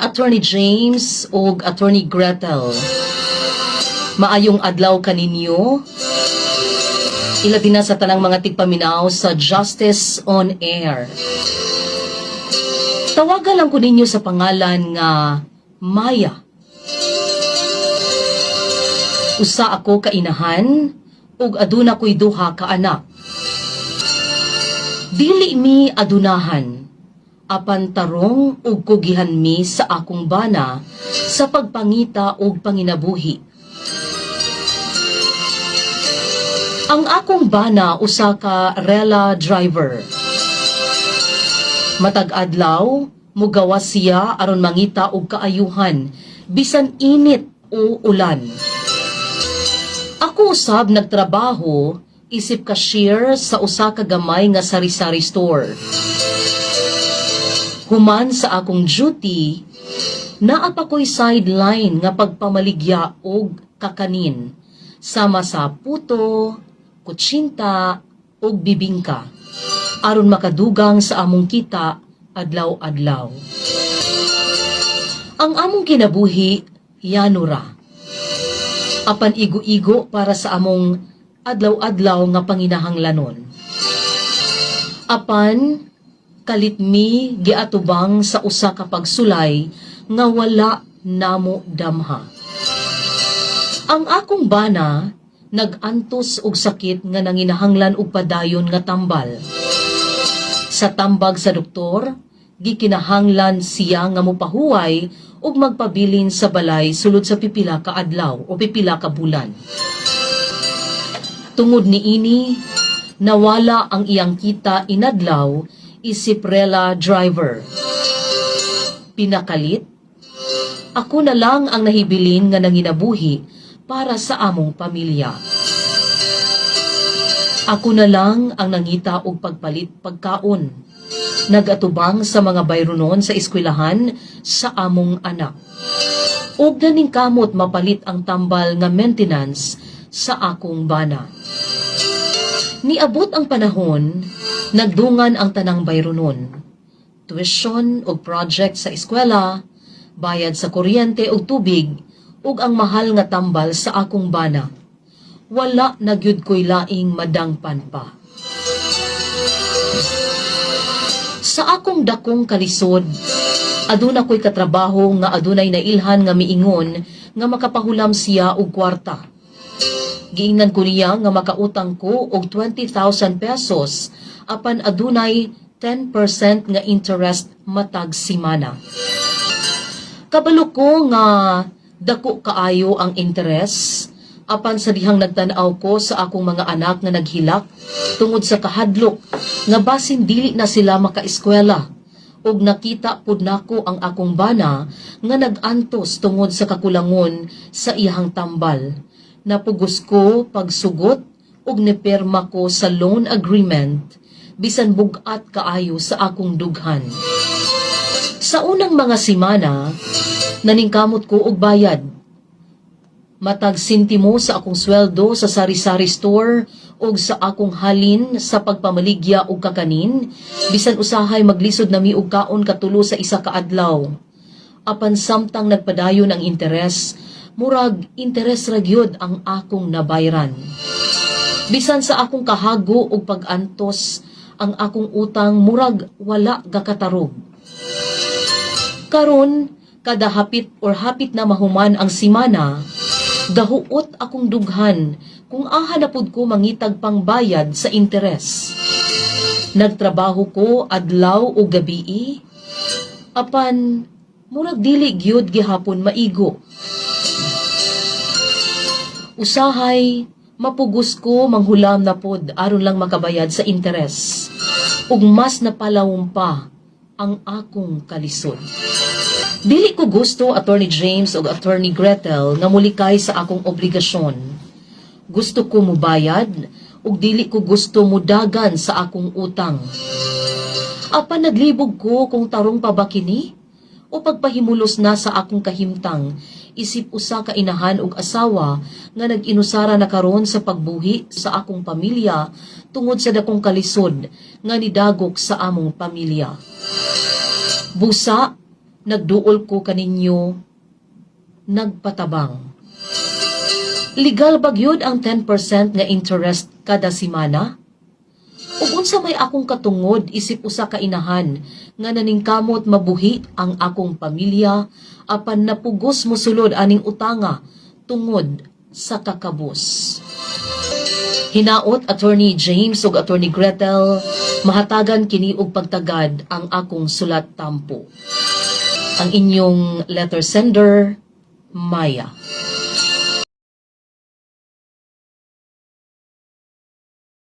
Attorney James ug Attorney Gretel. Maayong adlaw kaninyo. Ilabi na sa tanang mga tigpaminaw sa Justice on Air. Tawagan lang ko ninyo sa pangalan nga Maya. Usa ako ka inahan ug aduna ko'y duha ka anak. Dili mi adunahan apan tarong ug kugihan mi sa akong bana sa pagpangita og panginabuhi. Ang akong bana usa ka rela driver. Matag adlaw mugawas siya aron mangita og kaayuhan bisan init o ulan. Ako usab nagtrabaho isip cashier sa usa ka gamay nga sari-sari store. Human sa akong duty, naa pa ko'y sideline nga pagpamaligya og kakanin sama sa puto, kutsinta ug bibingka aron makadugang sa among kita adlaw-adlaw. Ang among kinabuhi yano ra. Apan igo-igo para sa among adlaw-adlaw nga panginahanglanon. Apan kalit mi giatubang sa usa ka pagsulay nga wala namo damha. Ang akong bana nag-antos og sakit nga nanginahanglan og padayon nga tambal. Sa tambag sa doktor, gikinahanglan siya nga mopahuway ug magpabilin sa balay sulod sa pipila ka adlaw o pipila ka bulan. Tungod niini, nawala ang iyang kita inadlaw isip rela driver. Pinakalit, ako na lang ang nahibilin nga nanginabuhi para sa among pamilya. Ako na lang ang nangita og pagpalit pagkaon. Nagatubang sa mga bayronon sa eskwelahan sa among anak. Ug naningkamot mapalit ang tambal nga maintenance sa akong bana. Niabot ang panahon, nagdungan ang tanang bayronon. Tuition ug project sa eskwela, bayad sa kuryente ug tubig, ug ang mahal nga tambal sa akong bana. Wala na gyud ko'y laing madangpan pa. Sa akong dakong kalisod, aduna ko'y katrabaho nga adunay nailhan nga miingon nga makapahulam siya og kwarta. Giingnan ko niya nga makautang ko og 20,000 pesos apan adunay 10% nga interest matag simana. Kabalo ko nga dako kaayo ang interest apan sa dihang nagtan-aw ko sa akong mga anak nga naghilak tungod sa kahadlok nga basin dili na sila makaeskwela ug nakita pud nako ang akong bana nga nag-antos tungod sa kakulangon sa iyahang tambal. Napugos ko pagsugot ug nipirma ko sa loan agreement bisan bug-at kaayo sa akong dughan. Sa unang mga simana, naningkamot ko og bayad. Matag sintimo sa akong sweldo sa sari-sari store ug sa akong halin sa pagpamaligya og kakanin, bisan usahay maglisod nami og kaon katulo sa isa ka adlaw. Apan samtang nagpadayon ang interes, murag interes ra gyud ang akong nabayran. Bisan sa akong kahago ug pag-antos, ang akong utang murag wala gakatarog. Karon, kada hapit or hapit na mahuman ang simana, gahuot akong dughan kung aha na pud ko mangitag pangbayad sa interes. Nagtrabaho ko adlaw o gabii, apan murag dili gyud gihapon maigo. Usahay, mapugos ko manghulam na pod aron lang makabayad sa interes. Ug mas napalawom pa ang akong kalisod. Dili ko gusto, Attorney James ug Attorney Gretel, nga mulikay sa akong obligasyon. Gusto ko mubayad ug dili ko gusto mudagan sa akong utang. Apan naglibog ko kung tarong pa ba kini o pagpahimulos na sa akong kahimtang isip usa ka inahan ug asawa nga nag-inusara na karon sa pagbuhi sa akong pamilya tungod sa dakong kalisod nga nidagok sa among pamilya. Busa, Nagduol ko kaninyo, nagpatabang. Legal ba gyud ang 10% nga interest kada simana? Ug unsa may akong katungod isip usa ka inahan nga naningkamot mabuhi ang akong pamilya apan napugos mosulod aning utanga tungod sa kakabos? Hinaot, Attorney James ug Attorney Gretel, mahatagan kini og pagtagad ang akong sulat tampo. Ang inyong letter sender, Maya.